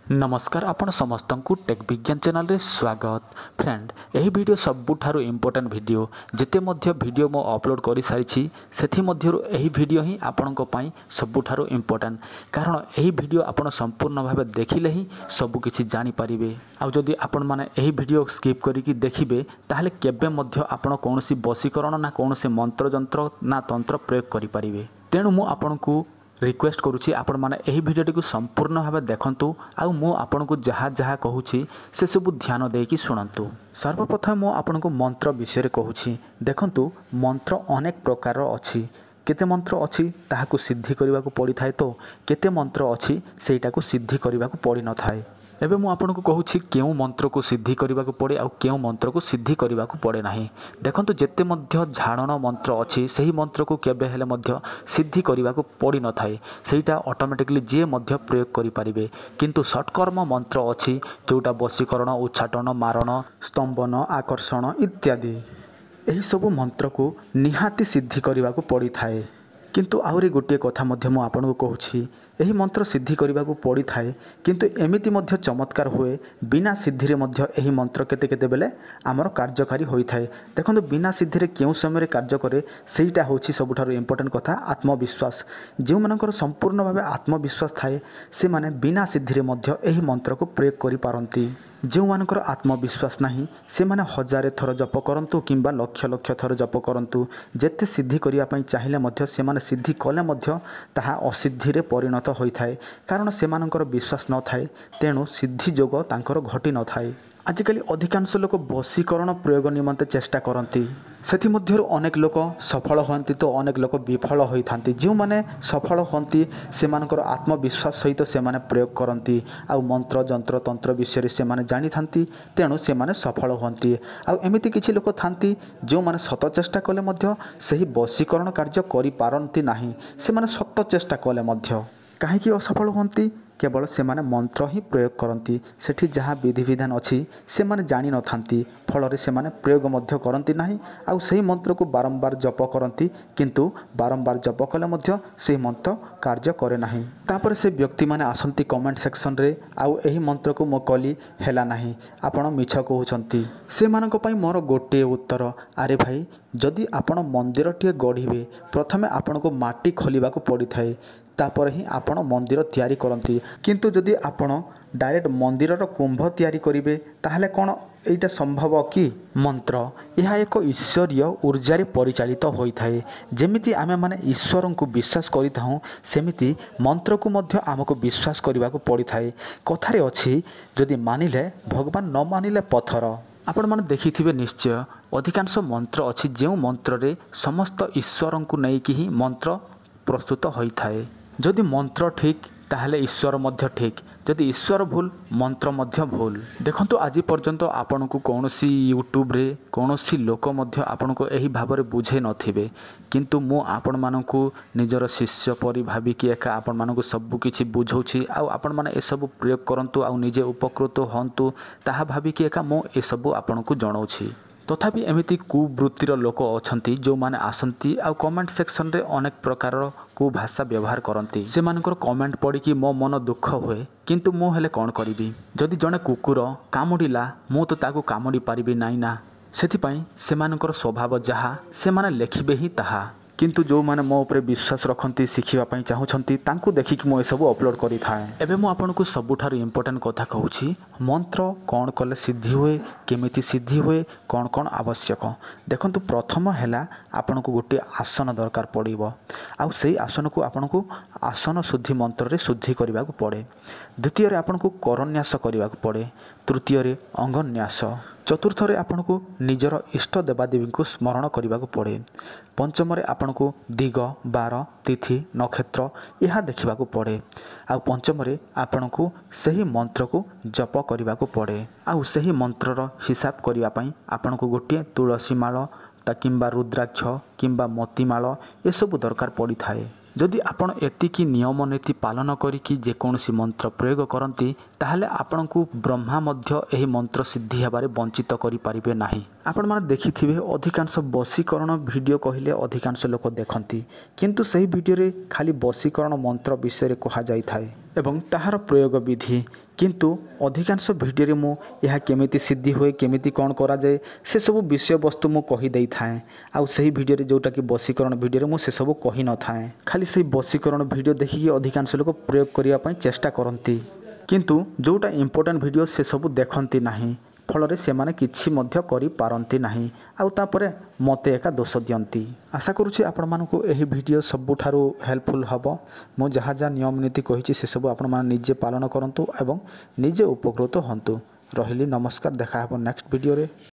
ନମସ୍କାର, ଆପଣ ସମସ୍ତଙ୍କୁ ଟେକ୍ ବିଜ୍ଞାନ ଚ୍ୟାନେଲରେ ସ୍ୱାଗତ। ଫ୍ରେଣ୍ଡ, ଏହି ଭିଡ଼ିଓ ସବୁଠାରୁ ଇମ୍ପୋର୍ଟାଣ୍ଟ ଭିଡ଼ିଓ। ଯେତେ ମଧ୍ୟ ଭିଡ଼ିଓ ମୁଁ ଅପଲୋଡ଼ କରିସାରିଛି, ସେଥିମଧ୍ୟରୁ ଏହି ଭିଡ଼ିଓ ହିଁ ଆପଣଙ୍କ ପାଇଁ ସବୁଠାରୁ ଇମ୍ପୋର୍ଟାଣ୍ଟ, କାରଣ ଏହି ଭିଡ଼ିଓ ଆପଣ ସମ୍ପୂର୍ଣ୍ଣ ଭାବେ ଦେଖିଲେ ହିଁ ସବୁକିଛି ଜାଣିପାରିବେ। ଆଉ ଯଦି ଆପଣମାନେ ଏହି ଭିଡ଼ିଓ ସ୍କିପ୍ କରିକି ଦେଖିବେ, ତାହେଲେ କେବେ ମଧ୍ୟ ଆପଣ କୌଣସି ବଶୀକରଣ ନା କୌଣସି ମନ୍ତ୍ରଯନ୍ତ୍ର ନା ତନ୍ତ୍ର ପ୍ରୟୋଗ କରିପାରିବେ। ତେଣୁ ମୁଁ ଆପଣଙ୍କୁ ରିକ୍ୱେଷ୍ଟ କରୁଛି, ଆପଣମାନେ ଏହି ଭିଡ଼ିଓଟିକୁ ସମ୍ପୂର୍ଣ୍ଣ ଭାବେ ଦେଖନ୍ତୁ ଆଉ ମୁଁ ଆପଣଙ୍କୁ ଯାହା ଯାହା କହୁଛି ସେସବୁ ଧ୍ୟାନ ଦେଇକି ଶୁଣନ୍ତୁ। ସର୍ବପ୍ରଥମେ ମୁଁ ଆପଣଙ୍କୁ ମନ୍ତ୍ର ବିଷୟରେ କହୁଛି। ଦେଖନ୍ତୁ, ମନ୍ତ୍ର ଅନେକ ପ୍ରକାରର ଅଛି। କେତେ ମନ୍ତ୍ର ଅଛି ତାହାକୁ ସିଦ୍ଧି କରିବାକୁ ପଡ଼ିଥାଏ, ତ କେତେ ମନ୍ତ୍ର ଅଛି ସେଇଟାକୁ ସିଦ୍ଧି କରିବାକୁ ପଡ଼ିନଥାଏ। ଏବେ ମୁଁ ଆପଣଙ୍କୁ କହୁଛି କେଉଁ ମନ୍ତ୍ରକୁ ସିଦ୍ଧି କରିବାକୁ ପଡ଼େ ଆଉ କେଉଁ ମନ୍ତ୍ରକୁ ସିଦ୍ଧି କରିବାକୁ ପଡ଼େ ନାହିଁ। ଦେଖନ୍ତୁ, ଯେତେ ମଧ୍ୟ ଝାଡ଼ଣ ମନ୍ତ୍ର ଅଛି, ସେହି ମନ୍ତ୍ରକୁ କେବେ ହେଲେ ମଧ୍ୟ ସିଦ୍ଧି କରିବାକୁ ପଡ଼ିନଥାଏ। ସେଇଟା ଅଟୋମେଟିକଲି ଯିଏ ମଧ୍ୟ ପ୍ରୟୋଗ କରିପାରିବେ। କିନ୍ତୁ ଷଟ୍କର୍ମ ମନ୍ତ୍ର ଅଛି, ଯେଉଁଟା ବଶୀକରଣ, ଉଚ୍ଚାଟନ, ମାରଣ, ସ୍ତମ୍ଭନ, ଆକର୍ଷଣ ଇତ୍ୟାଦି, ଏହିସବୁ ମନ୍ତ୍ରକୁ ନିହାତି ସିଦ୍ଧି କରିବାକୁ ପଡ଼ିଥାଏ। କିନ୍ତୁ ଆହୁରି ଗୋଟିଏ କଥା ମଧ୍ୟ ମୁଁ ଆପଣଙ୍କୁ କହୁଛି, ଏହି ମନ୍ତ୍ର ସିଦ୍ଧି କରିବାକୁ ପଡ଼ିଥାଏ, କିନ୍ତୁ ଏମିତି ମଧ୍ୟ ଚମତ୍କାର ହୁଏ, ବିନା ସିଦ୍ଧିରେ ମଧ୍ୟ ଏହି ମନ୍ତ୍ର କେତେ କେତେବେଳେ ଆମର କାର୍ଯ୍ୟକାରୀ ହୋଇଥାଏ। ଦେଖନ୍ତୁ, ବିନା ସିଦ୍ଧିରେ କେଉଁ ସମୟରେ କାର୍ଯ୍ୟ କରେ, ସେଇଟା ହେଉଛି ସବୁଠାରୁ ଇମ୍ପୋର୍ଟାଣ୍ଟ କଥା, ଆତ୍ମବିଶ୍ୱାସ। ଯେଉଁମାନଙ୍କର ସମ୍ପୂର୍ଣ୍ଣ ଭାବେ ଆତ୍ମବିଶ୍ୱାସ ଥାଏ, ସେମାନେ ବିନା ସିଦ୍ଧିରେ ମଧ୍ୟ ଏହି ମନ୍ତ୍ରକୁ ପ୍ରୟୋଗ କରିପାରନ୍ତି। ଯେଉଁମାନଙ୍କର ଆତ୍ମବିଶ୍ୱାସ ନାହିଁ, ସେମାନେ ହଜାରେ ଥର ଜପ କରନ୍ତୁ କିମ୍ବା ଲକ୍ଷ ଲକ୍ଷ ଥର ଜପ କରନ୍ତୁ, ଯେତେ ସିଦ୍ଧି କରିବା ପାଇଁ ଚାହିଁଲେ ମଧ୍ୟ, ସେମାନେ ସିଦ୍ଧି କଲେ ମଧ୍ୟ ତାହା ଅସିଦ୍ଧିରେ ପରିଣତ ହୋଇଥାଏ, କାରଣ ସେମାନଙ୍କର ବିଶ୍ୱାସ ନଥାଏ, ତେଣୁ ସିଦ୍ଧି ଯୋଗ ତାଙ୍କର ଘଟିନଥାଏ। ଆଜିକାଲି ଅଧିକାଂଶ ଲୋକ ବଶୀକରଣ ପ୍ରୟୋଗ ନିମନ୍ତେ ଚେଷ୍ଟା କରନ୍ତି। ସେଥିମଧ୍ୟରୁ ଅନେକ ଲୋକ ସଫଳ ହୁଅନ୍ତି ତ ଅନେକ ଲୋକ ବିଫଳ ହୋଇଥାନ୍ତି। ଯେଉଁମାନେ ସଫଳ ହୁଅନ୍ତି, ସେମାନଙ୍କର ଆତ୍ମବିଶ୍ୱାସ ସହିତ ସେମାନେ ପ୍ରୟୋଗ କରନ୍ତି ଆଉ ମନ୍ତ୍ର ଯନ୍ତ୍ର ତନ୍ତ୍ର ବିଷୟରେ ସେମାନେ ଜାଣିଥାନ୍ତି, ତେଣୁ ସେମାନେ ସଫଳ ହୁଅନ୍ତି। ଆଉ ଏମିତି କିଛି ଲୋକ ଥାନ୍ତି ଯେଉଁମାନେ ସତ ଚେଷ୍ଟା କଲେ ମଧ୍ୟ ସେହି ବଶୀକରଣ କାର୍ଯ୍ୟ କରିପାରନ୍ତି ନାହିଁ। ସେମାନେ ସତ ଚେଷ୍ଟା କଲେ ମଧ୍ୟ କାହିଁକି ଅସଫଳ ହୁଅନ୍ତି? କେବଳ ସେମାନେ ମନ୍ତ୍ର ହିଁ ପ୍ରୟୋଗ କରନ୍ତି, ସେଠି ଯାହା ବିଧିବିଧାନ ଅଛି ସେମାନେ ଜାଣିନଥାନ୍ତି। ଫଳରେ ସେମାନେ ପ୍ରୟୋଗ ମଧ୍ୟ କରନ୍ତି ନାହିଁ ଆଉ ସେହି ମନ୍ତ୍ରକୁ ବାରମ୍ବାର ଜପ କରନ୍ତି, କିନ୍ତୁ ବାରମ୍ବାର ଜପ କଲେ ମଧ୍ୟ ସେହି ମନ୍ତ୍ର କାର୍ଯ୍ୟ କରେ ନାହିଁ। ତାପରେ ସେ ବ୍ୟକ୍ତିମାନେ ଆସନ୍ତି କମେଣ୍ଟ ସେକ୍ସନରେ, ଆଉ ଏହି ମନ୍ତ୍ରକୁ ମୁଁ କଲି ହେଲା ନାହିଁ, ଆପଣ ମିଛ କହୁଛନ୍ତି। ସେମାନଙ୍କ ପାଇଁ ମୋର ଗୋଟିଏ ଉତ୍ତର, ଆରେ ଭାଇ, ଯଦି ଆପଣ ମନ୍ଦିରଟିଏ ଗଢ଼ିବେ, ପ୍ରଥମେ ଆପଣଙ୍କୁ ମାଟି ଖୋଲିବାକୁ ପଡ଼ିଥାଏ, ତାପରେ ହିଁ ଆପଣ ମନ୍ଦିର ତିଆରି କରନ୍ତି। କିନ୍ତୁ ଯଦି ଆପଣ ଡାଇରେକ୍ଟ ମନ୍ଦିରର କୁମ୍ଭ ତିଆରି କରିବେ, ତାହେଲେ କ'ଣ ଏଇଟା ସମ୍ଭବ କି? ମନ୍ତ୍ର ଏହା ଏକ ଈଶ୍ୱରୀୟ ଉର୍ଜାରେ ପରିଚାଳିତ ହୋଇଥାଏ। ଯେମିତି ଆମେମାନେ ଈଶ୍ୱରଙ୍କୁ ବିଶ୍ୱାସ କରିଥାଉଁ, ସେମିତି ମନ୍ତ୍ରକୁ ମଧ୍ୟ ଆମକୁ ବିଶ୍ୱାସ କରିବାକୁ ପଡ଼ିଥାଏ। କଥାରେ ଅଛି, ଯଦି ମାନିଲେ ଭଗବାନ, ନ ମାନିଲେ ପଥର। ଆପଣମାନେ ଦେଖିଥିବେ ନିଶ୍ଚୟ, ଅଧିକାଂଶ ମନ୍ତ୍ର ଅଛି ଯେଉଁ ମନ୍ତ୍ରରେ ସମସ୍ତ ଈଶ୍ୱରଙ୍କୁ ନେଇକି ହିଁ ମନ୍ତ୍ର ପ୍ରସ୍ତୁତ ହୋଇଥାଏ। ଯଦି ମନ୍ତ୍ର ଠିକ୍, ତାହେଲେ ଈଶ୍ୱର ମଧ୍ୟ ଠିକ୍। ଯଦି ଈଶ୍ୱର ଭୁଲ, ମନ୍ତ୍ର ମଧ୍ୟ ଭୁଲ। ଦେଖନ୍ତୁ, ଆଜି ପର୍ଯ୍ୟନ୍ତ ଆପଣଙ୍କୁ କୌଣସି ୟୁଟ୍ୟୁବରେ କୌଣସି ଲୋକ ମଧ୍ୟ ଆପଣଙ୍କୁ ଏହି ଭାବରେ ବୁଝେଇ ନଥିବେ, କିନ୍ତୁ ମୁଁ ଆପଣମାନଙ୍କୁ ନିଜର ଶିଷ୍ୟ ପରି ଭାବିକି ଏକା ଆପଣମାନଙ୍କୁ ସବୁକିଛି ବୁଝାଉଛି। ଆଉ ଆପଣମାନେ ଏସବୁ ପ୍ରୟୋଗ କରନ୍ତୁ ଆଉ ନିଜେ ଉପକୃତ ହୁଅନ୍ତୁ, ତାହା ଭାବିକି ଏକା ମୁଁ ଏସବୁ ଆପଣଙ୍କୁ ଜଣାଉଛି। ତଥାପି ଏମିତି କୁବୃତ୍ତିର ଲୋକ ଅଛନ୍ତି ଯେଉଁମାନେ ଆସନ୍ତି ଆଉ କମେଣ୍ଟ ସେକ୍ସନରେ ଅନେକ ପ୍ରକାରର କୁଭାଷା ବ୍ୟବହାର କରନ୍ତି। ସେମାନଙ୍କର କମେଣ୍ଟ ପଢ଼ିକି ମୋ ମନ ଦୁଃଖ ହୁଏ, କିନ୍ତୁ ମୁଁ ହେଲେ କ'ଣ କରିବି? ଯଦି ଜଣେ କୁକୁର କାମୁଡ଼ିଲା, ମୁଁ ତ ତାକୁ କାମୁଡ଼ି ପାରିବି ନାହିଁ ନା। ସେଥିପାଇଁ ସେମାନଙ୍କର ସ୍ୱଭାବ ଯାହା, ସେମାନେ ଲେଖିବେ ହିଁ ତାହା। କିନ୍ତୁ ଯେଉଁମାନେ ମୋ ଉପରେ ବିଶ୍ୱାସ ରଖନ୍ତି, ଶିଖିବା ପାଇଁ ଚାହୁଁଛନ୍ତି, ତାଙ୍କୁ ଦେଖିକି ମୁଁ ଏସବୁ ଅପଲୋଡ଼ କରିଥାଏ। ଏବେ ମୁଁ ଆପଣଙ୍କୁ ସବୁଠାରୁ ଇମ୍ପୋର୍ଟାଣ୍ଟ କଥା କହୁଛି, ମନ୍ତ୍ର କ'ଣ କଲେ ସିଦ୍ଧି ହୁଏ, କେମିତି ସିଦ୍ଧି ହୁଏ, କ'ଣ କ'ଣ ଆବଶ୍ୟକ। ଦେଖନ୍ତୁ, ପ୍ରଥମ ହେଲା ଆପଣଙ୍କୁ ଗୋଟିଏ ଆସନ ଦରକାର ପଡ଼ିବ, ଆଉ ସେଇ ଆସନକୁ ଆପଣଙ୍କୁ ଆସନ ଶୁଦ୍ଧି ମନ୍ତ୍ରରେ ଶୁଦ୍ଧି କରିବାକୁ ପଡ଼େ। ଦ୍ୱିତୀୟରେ ଆପଣଙ୍କୁ କରନ୍ୟାସ କରିବାକୁ ପଡ଼େ। ତୃତୀୟରେ ଅଙ୍ଗନ୍ୟାସ। ଚତୁର୍ଥରେ ଆପଣଙ୍କୁ ନିଜର ଇଷ୍ଟ ଦେବାଦେବୀଙ୍କୁ ସ୍ମରଣ କରିବାକୁ ପଡ଼େ। ପଞ୍ଚମରେ ଆପଣଙ୍କୁ ଦିଗ, ବାର, ତିଥି, ନକ୍ଷତ୍ର ଏହା ଦେଖିବାକୁ ପଡ଼େ। ଆଉ ପଞ୍ଚମରେ ଆପଣଙ୍କୁ ସେହି ମନ୍ତ୍ରକୁ ଜପ କରିବାକୁ ପଡ଼େ। ଆଉ ସେହି ମନ୍ତ୍ରର ହିସାବ କରିବା ପାଇଁ ଆପଣଙ୍କୁ ଗୋଟିଏ ତୁଳସୀ ମାଳ ତା କିମ୍ବା ରୁଦ୍ରାକ୍ଷ କିମ୍ବା ମୋତିମାଳ ଏସବୁ ଦରକାର ପଡ଼ିଥାଏ। ଯଦି ଆପଣ ଏତିକି ନିୟମ ନୀତି ପାଳନ କରିକି ଯେକୌଣସି ମନ୍ତ୍ର ପ୍ରୟୋଗ କରନ୍ତି, ତାହେଲେ ଆପଣଙ୍କୁ ବ୍ରହ୍ମା ମଧ୍ୟ ଏହି ମନ୍ତ୍ର ସିଦ୍ଧି ହେବାରେ ବଞ୍ଚିତ କରିପାରିବେ ନାହିଁ। ଆପଣମାନେ ଦେଖିଥିବେ, ଅଧିକାଂଶ ବଶୀକରଣ ଭିଡ଼ିଓ କହିଲେ ଅଧିକାଂଶ ଲୋକ ଦେଖନ୍ତି, କିନ୍ତୁ ସେହି ଭିଡ଼ିଓରେ ଖାଲି ବଶୀକରଣ ମନ୍ତ୍ର ବିଷୟରେ କୁହାଯାଇଥାଏ। ଏବଂ ତାହାର ପ୍ରୟୋଗ ବିଧି। କିନ୍ତୁ ଅଧିକାଂଶ ଭିଡ଼ିଓରେ ମୁଁ ଏହା କେମିତି ସିଦ୍ଧି ହୁଏ, କେମିତି କ'ଣ କରାଯାଏ, ସେସବୁ ବିଷୟବସ୍ତୁ ମୁଁ କହିଦେଇଥାଏ। ଆଉ ସେହି ଭିଡ଼ିଓରେ ଯେଉଁଟାକି ବଶୀକରଣ ଭିଡ଼ିଓରେ ମୁଁ ସେସବୁ କହିନଥାଏ। ଖାଲି ସେଇ ବଶୀକରଣ ଭିଡ଼ିଓ ଦେଖିକି ଅଧିକାଂଶ ଲୋକ ପ୍ରୟୋଗ କରିବା ପାଇଁ ଚେଷ୍ଟା କରନ୍ତି, କିନ୍ତୁ ଯେଉଁଟା ଇମ୍ପୋର୍ଟାଣ୍ଟ ଭିଡ଼ିଓ ସେସବୁ ଦେଖନ୍ତି ନାହିଁ। ଫଳରେ ସେମାନେ କିଛି ମଧ୍ୟ କରିପାରନ୍ତି ନାହିଁ, ଆଉ ତାପରେ ମୋତେ ଏକା ଦୋଷ ଦିଅନ୍ତି। ଆଶା କରୁଛି ଆପଣମାନଙ୍କୁ ଏହି ଭିଡ଼ିଓ ସବୁଠାରୁ ହେଲ୍ପଫୁଲ୍ ହେବ। ମୁଁ ଯାହା ଯାହା ନିୟମ ନୀତି କହିଛି, ସେସବୁ ଆପଣମାନେ ନିଜେ ପାଳନ କରନ୍ତୁ ଏବଂ ନିଜେ ଉପକୃତ ହୁଅନ୍ତୁ। ରହିଲି, ନମସ୍କାର, ଦେଖା ହେବ ନେକ୍ସଟ ଭିଡ଼ିଓରେ।